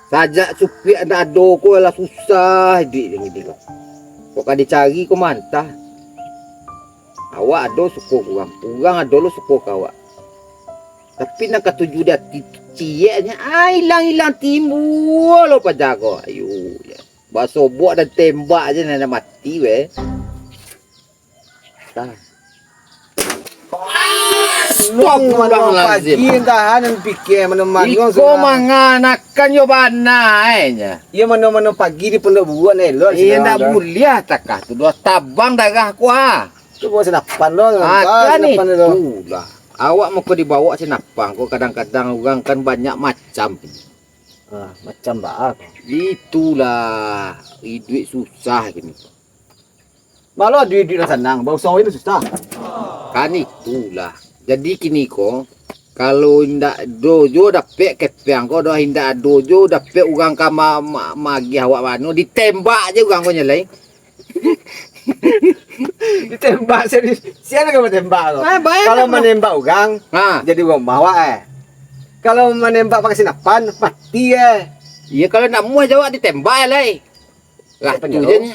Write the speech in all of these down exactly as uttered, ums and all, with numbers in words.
Sajak supiak ndak ado ko lah susah iduik dek kini ko. Kok ka dicari ko mantah. Awak ado suko ka urang, urang ado lo suko ka awak. Tapi nan katuju di ati tu cieknyo, ah, ilang-ilang timbua lo paja ko. Ayo, ya. Basobok dan tembak je nan mati weh. Tah. Astagfirullahalazim. Pagi tahan nan pikia mano-mano. Iko manganakan yo bana eh nya. Iyo mano-mano pagi di pondok buruak nan elok. Iyo ndak buliah takah tu doh tabang darah ku ah. Tu bawa senapan doh. Akan itulah. Awak mako dibawa senapan ko kadang-kadang urang kan banyak macam. Ah, macam baa ko. Itulah iduik susah kini ko. Malah duit-duit nan sanang, bausah itu susah. Kan itulah. Jadi kini ko, kalau indak ado jo dapek kepeang ko doh, indak ado jo dapek urang ka ma-, ma-, magiah awak mano, ditembak je urang ko nyalai. Ditembak serius. Sia nan ka batembak ko. Ah, bayangkan kalau manembak urang, ha, jadi urang rumah awak eh. Kalau manembak pakai sinapan, mati eh. Iya, kalau nak muah jawab ditembak lai. Lah, tu je ni.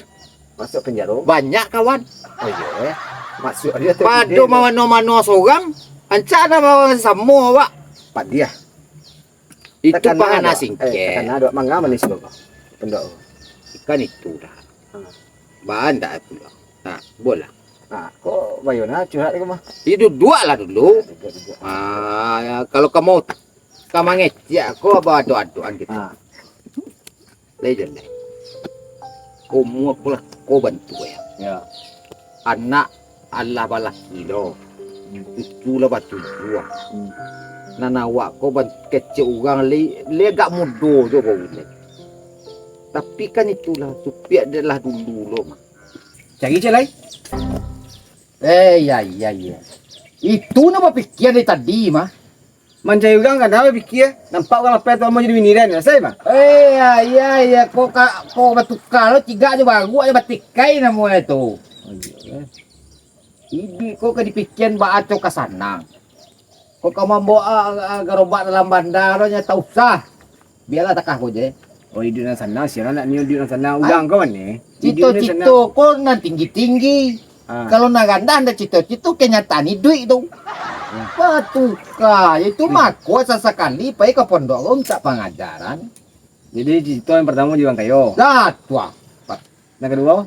Masuk penjara. Banyak kawan. Oh iya eh. Masuk dia tu. Pado mano-mano sorang, ancak nak bawa samo awak. Padiah. Itu pangana singkek. Takana dok manga manis tu. Pendok. Ikan itu dah. Ha. Baa ndak pulo. Nah, bola. Nah, kok bayo nah curhat ko mah. Iyo duduaklah dulu. Duduak, duduak. Ah, ya, kalau ka mau ka mangecek ko baado-adoan gitu. Ha. Lai jan lai. Umua ko lah ko bantuak ya. Ya. Anak alah balaki lo. Hmm. Cucu lah batujuah. Hmm. Nan awak ko ban-, kecek urang lai, lai agak mudo jo ko ulek. Tapi kan itulah, supiak dek lah dulu lo mah. Cari cek lai. Eh, ya, ya, ya. Itu nan bapikia dari tadi mah. Mancari urang kan, dah bapikia. Nampak urang lapeh tu amuah jadi bini den. Selesai mah. Eh, ya, ya, ya. Kok ka-, kok batuka lo, cigak jo baruak jo batikai namo e tu. Oh, iya, eh. Iduik ko ka dipikian baa co ka sanang. Ko ka mambawa, ah, ah, garobak dalam banda lo nyo tak usah. Bialah takah ko je. Oh, iduik nan sanang, sia nak nio iduik nan sanang. Urang ko mane? Cito-cito ko nan tinggi-tinggi. Ah. Kalau nan randah ndak cito-cito, kenyataan iduik tu. Hmm. Batuka, itu mako sasakali pai ka pondok ko mintak pangajaran. Jadi cito yang partamo di urang kayo. Dah, tuah. Nan kaduo?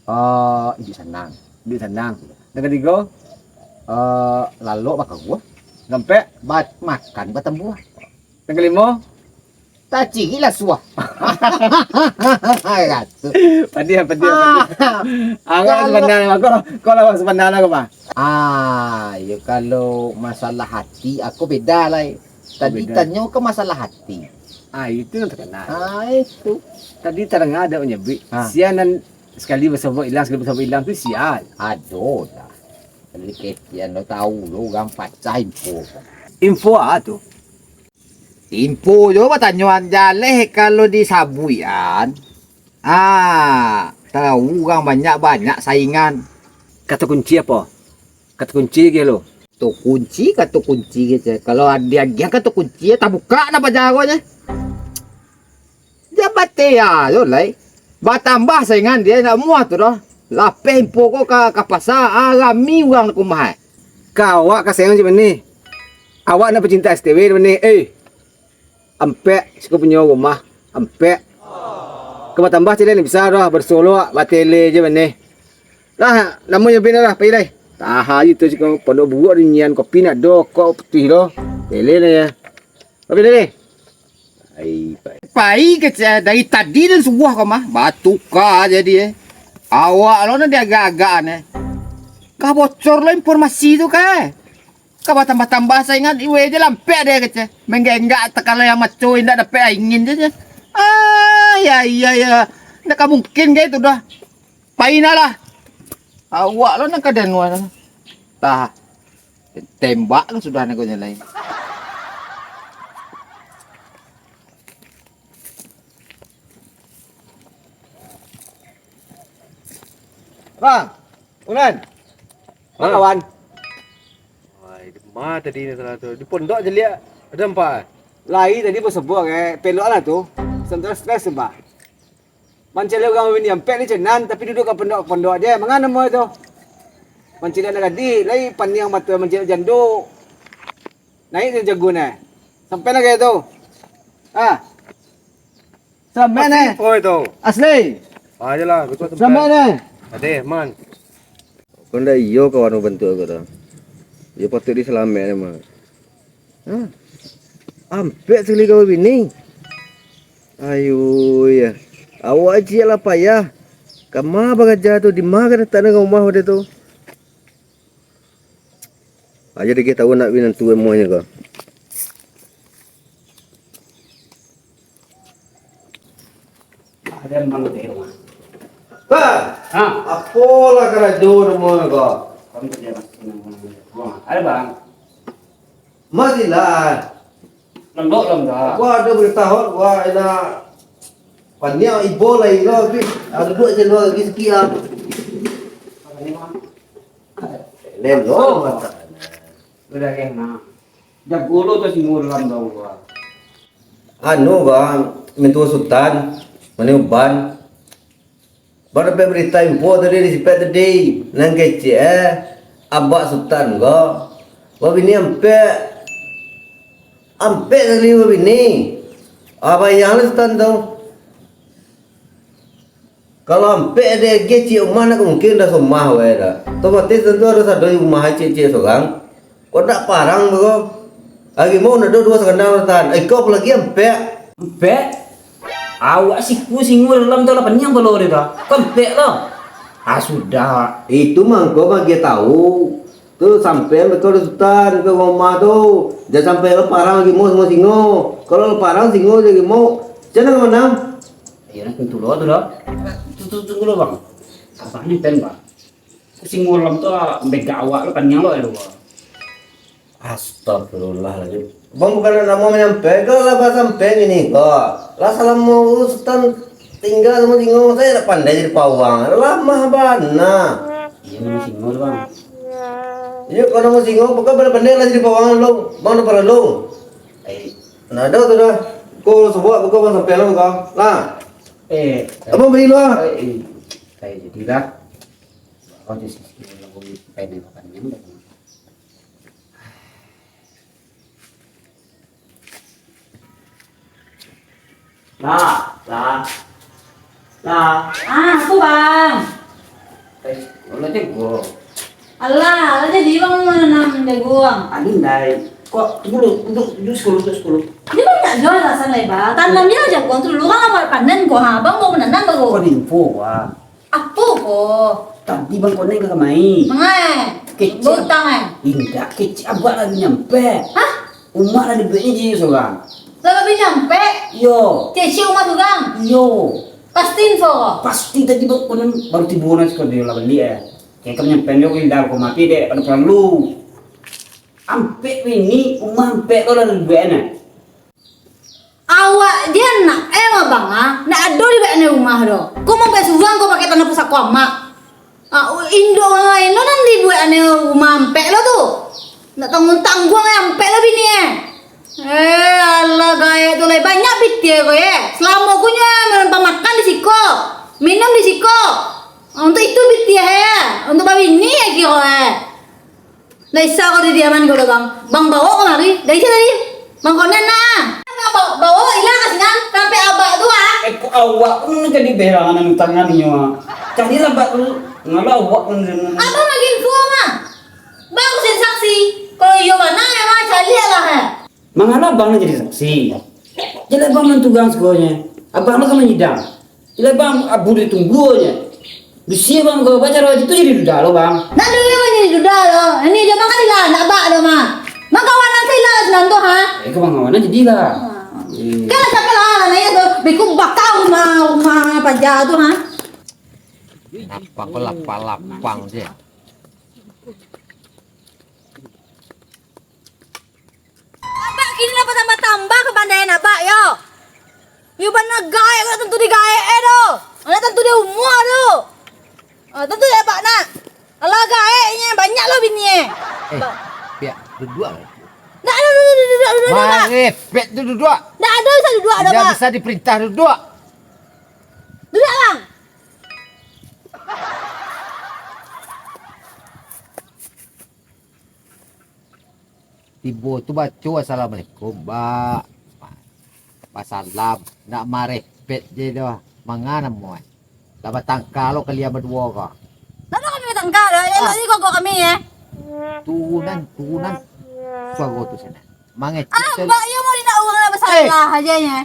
Eh, iduik sanang. Iduik sanang. Nan katigo? Eh, lalok bakaruah. Nan kaampek? Ba-, makan batambuah. Nan kalimo? Tacirilah suah. Padiah, padiah, padiah. Ah, kalau sebenarnya, kau, kau lawan sebenarnya kau, Pak? Ah, yo kalau masalah hati, aku beda lah. Tadi tanyo ke masalah hati. Ah, itu yang terkenal. Ah, itu. Tadi tarang ada manyabuik, ah, sia nan sakali basobok ilang, sakali basobok ilang tu sia. Ado lah. Jadi kesian lo, tahu lo urang pacah info. Info apa tu? Info jo batanyoan jaleh kalau disabuikan. Ah, tahu urang banyak-banyak saingan. Kato kunci apa? Kato kunci lagi lo. Kato kunci, kato kunci kecek. Kalau diagiah kato kunci, ya tabuka dah paja ko je. Jan batea jo lai. Batambah saingan dia nak muah tu doh. Lapeh info ko ka, ka pasa, ah, rami urang ka rumah ai. Ka awak ka saingan cik mane? Awak nak pecinta S T W mane? Eh. Ampek, siko punyo rumah, ampek. Ka batambah caliak bisa doh, barsolo, batele je mane. Lah, namonyo bin lah, pai lai. Taha je tu siko pondok buruak di nyian kopi nak do, kok putih doh. Tele lah ya. Kopi tele. Ai, pai. Pai kecek dari tadi dan subuah kau mah, batuka jadi eh. Awak lo nan diagak-agak ne. Ka bocor lo informasi tu ka eh. Ka batambah-tambah saingan, iwe je lampek deh kecek. Menggenggak takala yang maco indak dapek angin je, je. Ah, ya, iya, ya. Indak ka mungkin ge tu dah. Pai nah lah. Awak lo nan ka den wah. Tah. Tembak lo sudah nagonyo lai. Bang, Unan. Ha. Kawan. Wai, di ma tadi ni salah tu? Di pondok caliak. Ado nampak? Lai tadi basobok, eh, pelok lah tu. Santai stres tu, bah. Mancaliak urang babini ampek ni cenan, tapi duduak ka pondok-pondok je. Manga namo tu? Mancaliak anak gadih, lai paniang mato mancaliak jando. Naik tu jago ni. Sampai lah kaya tu. Ah. Selamat ni. Asli, oi, tu. Asli. Ah, je lah, betul sampai. Selamat ni. Adeh, man. Kok ndak iyo kawan bantuak ko tu. Iyo patuik disalamek ni, Mak. Hah? Ampek sakali ka babini. Ayo, ya. Awak ciek lah payah. Kama baraja tu, di ma ka datangnyo ka rumah pado tu? Aja dikeh tahu nak minantu emonyo ko. Ada manusia rumah. Bang! Ha? Apolah karajo namo ko? Kami kerja masih senang. Ada, Bang. Masih lah. Lembok, lembok. Wah, ada berita hot, wah, enak. Paniang ibo lah, ilo, tapi ada duit je luar lagi sikit lah. Apa ni, Bang? Lelo, mantap. Udah, eh, nah. Jago lo tu si Murlam tu, Bang. Anu, Bang, mintu Sutan, mani uban. Baru dapek berita info tadi di Sipek tadi, nan kecek, eh, abak Sutan ko, babini ampek, ampek sakali babini. Ah, bayang lah Sutan tu. Kalau ampek dek kecek umah, nak mungkin dah somah wae dah. Otomatis tantu harus ado umah ciek-ciek sorang. Kok ndak parang tu ko? Ari mau ndak ado duo sakandang Sutan. Iko apolai ampek. Ampek? Awak siku singo dalam tu lah paniang palo dia tu. Kok ampek tu? Ah, sudah. Itu mangko bagi tahu. Tu sampai betul Sutan ke rumah tu. Jan sampai lo parang lagi mau samo singo. Kalau lo parang singo jadi mau, macam mana manang? Iyo, nak tentu lo tu dah. Tu, tu, tunggu lo, Bang. Abang ni pen, Bang. Singo dalam tu, ah, begak awak lo, paniang lo, ya, lo, Bang. Astagfirullahaladzim. Bang bukan nak namo manyampai ko, lah basampai ngini ko. Lah salamo Sutan tingga samo singo, sayo ndak pandai jadi pawang. Lamah bana. Iyo, namo singo tu, Bang. Iyo, kalau namo singo, bukan pandai-pandai lah jadi pawang, Long. Bang ndak paralu. Eh. Nah, dah tu dah. Ko sabuik bukan bang sampai lah ko. Nah. Eh. Abang bari lu ah. Eh, eh. Kayak jadi lah. Oh, di sisi lagu ini pengen makan yang dah. Lah, lah. Lah. Ah, aku, Bang. Eh, mana jago? Alah, alah jadi Bang mananam jago, Bang. Adi ndai. Kok, tunggu dulu, duduk, duduk sepuluh, duduk sepuluh. Dia banyak jual alasan lah, Bang. Tanam je lah jago tu dulu, kan awak panen ko, ha. Abang mau mananam baru. Kok info, Bang? Apo ko? Tadi Bang Konen ka kamari. Mangai? Kecek. Bautang, eh? Indak, kecek abak lah nyampek. Hah? Umak lah dibueknyo je surang. Lah babini ampek? Iyo. Kecek rumah surang? Iyo. Pasti info ko? Pasti tadi Bang Konen baru tibo nan siko dia lah baliak, eh. Kecek ka manyampaian jo ko indak ko mati dek, ado paralu. Ampek bini, rumah ampek ko lah dibueknyo. Awak je anak, eh, abang, ah, ndak ado dibueknyo rumah doh. Ko mampek surang ko pakai tanah pusako amak. Ah, induak urang lain lo nan dibueknyo rumah ampek lo tu. Ndak tangguang-tangguang, eh, ampek lo bini, eh. Eh, alah gaek tu lai. Banyak pitih ko, eh. Salamo ko nyo, eh, pamakan di siko, minum di siko. Untuak itu pitih, eh. Untuak babini, eh, kiro, eh. Lai sa ko di diaman ko, Bang. Bang baok kamari, dari sia tadi? Bang Konen nah. Bang baok, baok ilang ka sinan, sampai abak tu, ah. Eh, kok awak pun jadi berangan tangannyo, ah. Carilah abak tu, ngalah awak pun. Abang lagi info, Bang. Bang, aku jadi saksi. Kalau iyo bana, memang caliak lah, eh. Mangalah abang nak jadi saksi? Jadi abang mantugang sagonyo. Abang lah ka manyidang. Jadi abang abu di tungguanyo. Bisi abang ko, bacaro itu jadi duda lo, Bang. Nak duda abang jadi duda lo. Ini je abang kan ilah, nak abak do mah. Bang kawanan saya ilah lah sinan tu, ha? Eh, ko bang kawanan jadilah. Hmm. Kan lah sampai lah, nanya tu. Beko bakar rumah, rumah paja tu, ha? Lapang ko lapang-lapang je. Abak kini lah batambah-tambah kapandaian abak, yo. Yo bana gaek ko, ndak tantu digaek e doh. Ndak tantu di umua tu. Ah, tantu di abak nak. Alah gaek nyo, banyak lo bini e. Eh, Piak, duduak lah. Ndak ado, duduak, duduak, duduak, duduak, Bak. Marepet tu duduak. Ndak ado bisa duduak, ado, Bak. Indak bisa diperintah duduak. Duduak, Bang. Tibo tu baco assalamualaikum, Bak. Basalam, ndak marepet je doh. Manga namo, eh? Lah batangka lo kalian baduo ko. Ndak ado kami batangka doh, elok Ah. ni koko kami, eh. Turunan, turunan suaro tu sinan. Mangecek Ah, sinan. Bak, iyo mau dindak urang lah basalah Eh. aja, eh.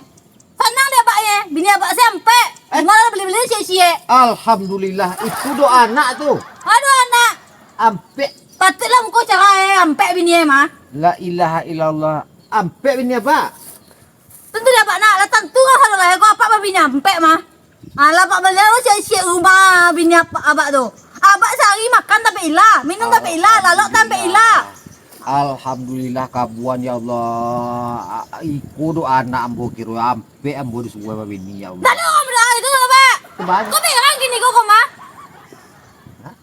Sanang dek abak, eh. Bini abak se ampek. Eh. Cuma lah bali-bali ciek-ciek. Alhamdulillah, itu doa anak tu. Aduh, anak. Ampek. Patuiklah muko carai, eh, ampek bini, eh, mah. La ilaha illallah. Ampek bini abak. Tantu dek abak nak, lah tantu lah kalau lahia ko apak babini ampek mah. Alah, apak baliak lo ciek-ciek rumah bini apak, abak tu. Abak sahari makan tampek ila, minum tampek ila, lalok tampek ila. Alhamdulillah, kabuan, ya Allah. A-, iko doa anak ambo kiro, ampek ambo disuruah babini, ya Allah. Ndak ado urang badoa itu, abak. Kau berak kini ko, ko mah. Hah?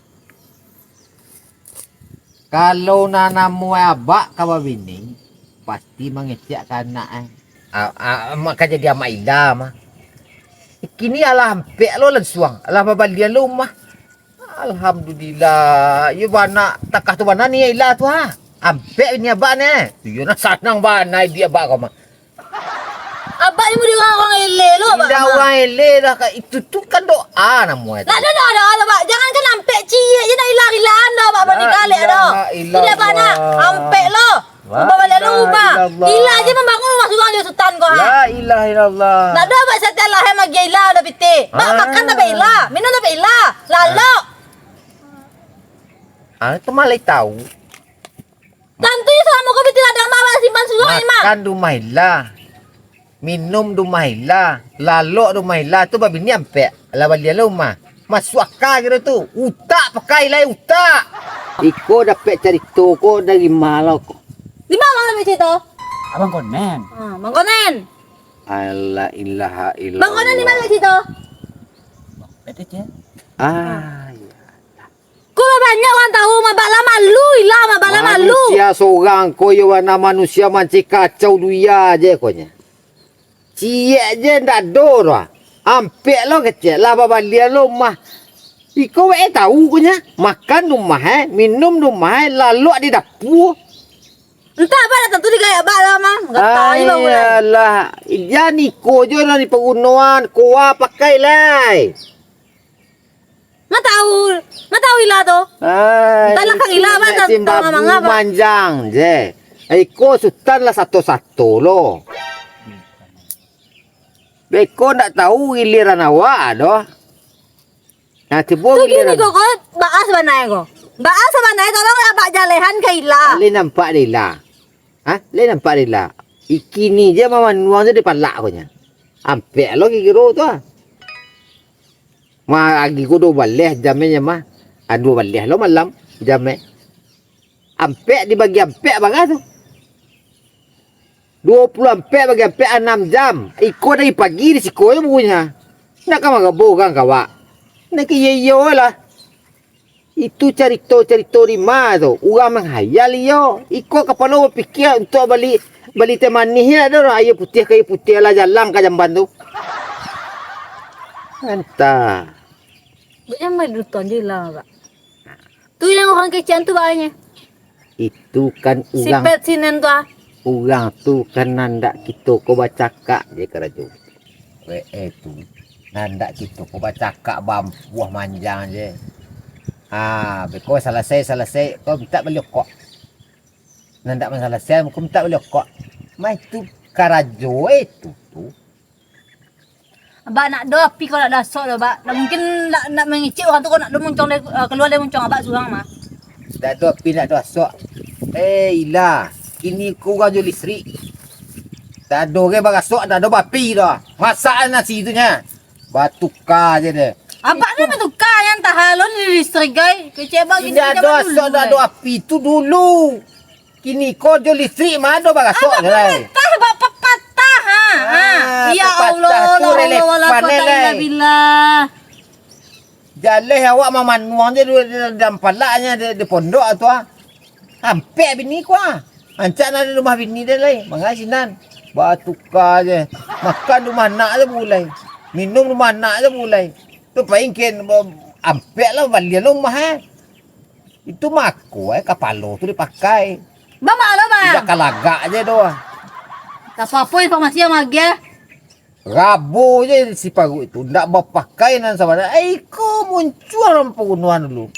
Kalau nan namo abak ka babini, pasti mangecek ka anak, eh. A-, a-, maka jadi amak ila mah. Kini alah ampek lo lansuang, alah babalian lo rumah. Alhamdulillah, iyo bana, takah tu bana ni ila tu ha. Ampek bini abak ni. Iyo nah sanang bana di abak ko mah. Abak ni model urang-urang eleh lo, abak Indak mah. urang eleh lah, Kak. Itu tu kan doa namo itu. Ndak ado doa-doa lo, abak. Jangankan ampek ciek je nak ilang-ilang doh, abak La bani kalek doh. ilaha Tidak abak nak illallah. ampek lo. La Ubah balik lo ilaha ubah. illallah. Ila je mambangun rumah surang jo sutan ko, ha. La ilaha illallah. Ndak ado abak satiap lahia magi ila dah pitih. Bak Ah. makan tapi ila, minum tapi ila. Lalok. Ah, itu malah tahu. Tantu yo salamo ko pitih ladang mah, abak simpan surang ni mah. Makan di rumah ila. Minum di rumah ila. Lalok di rumah ila. Tu babini ampek. Lah balian lah rumah. Masuak aka kiro tu. Utak pakai lai utak. Iko dapek carito ko dari ma lo ko? Di ma abang dapek carito? Abang Konen. Ha, Bang Konen. La ilaha illallah. Bang Konen di ma dapek carito? Bang Pet aja. Ah, iya. Ko lah banyak urang tahu, mah bak lah malu, ilah, mah bak lah malu. Manusia sorang ko yo bana manusia mancik kacau dunia je ko nya. Ciek je ndak ado doh. Ampek lo kecek lah babalian lo mah. Iko wae tahu ko nya. Makan rumah eh, minum rumah eh, lalok di dapua. Entah abak datang tu digayak bak lah mah. Gatai bak urang. Alah, jan iko jo lah dipagunoan, kuwa pakai lai. Ma tahu, ma tahu ila tu. Ai, Entahlah kang ila, abang, nak simbah tahu manga, abang. Manjang je. Iko Sutan lah sato-sato lo. Beko ndak tahu giliran awak doh. Nah, cubo Tu giliran. Gini kok, kok baas banai ko. Baas banai, tolong abak jalehan ka ila. Lai nampak dek ila. Hah? Lai nampak dek ila. Iki ni je mamanuang tu dipalak ko nya. Ampek lo kiro tu ah. Ma, agi ko duo baleh jam e nyo mah. Ah, duo baleh lo malam jam e. Ampek dibagi ampek bara tu. Duo puluah ampek bagi ampek anam jam. Iko dari pagi di siko yo bunyi. Nak ka marabo urang ka awak. Nak ka iyo-iyo lah. Itu carito-carito di ma tu? Urang manghayal iyo. Iko kapalo bapikia untuak bali, bali teh manih nyo ado lah. Aia putiah ka aia putiah lah jalang ka jamban tu. Antah. Bukan main duton je lah, Pak. Tu yang urang kecekan tu, Pak, nyo. Itu kan urang Sipet sinen tu, ah. Urang tu kan nandak kito ko bacakak je karajo. Weh, eh, tu. Nandak kito ko bacakak bampuah manjang je. Ah, beko salasai, salasai, ko mintak bali okok. Nandak masalasai, ko mintak bali okok. Mah itu karajo, eh, tu, tu. Abak nak do api ko nak do asok do, Bak. Nak mungkin nak, nak mangicik urang tu ko nak do muncong dari, eh, kalua dari muncong abak surang mah. Ndak do api, ndak do asok. Eh, ilah. Kini ko urang jo listrik. Ndak do gai barasok, ndak do baapi doh. Masak nasi tu nya. Batuka je deh. Abak ni batuka yang tahan lo ni listrik gai. Kecek abak gini Ndak do zaman asok, dulu, ndak do gai. Api tu dulu. Kini ko jo listrik ma ado barasok Abang lai. Patah, bak papatah, ha, ha. Ah, ya papatah Allah, tu la haula wala relef quwata illa panelai. Billah. Jaleh awak mamanuang je di, di, di dalam palaknyo di, di pondok tu, ah. Ampek bini ko, ah. Ancak nan di rumah bini den lai, mangai sinan. Batuka je. Makan rumah anak je bulai. Minum rumah anak je bulai. Tu paling ken, ampek lah balian lo rumah, eh. Itu mako, eh, kapalo tu dipakai. Bang, mak lo, Bang. Udah kalagak je doh. Tak apa-apa, informasi yang bahagia. Rabo je si paruik tu, ndak bapakai nan sabana. Eh, iko muncuang dalam parunuan dulu.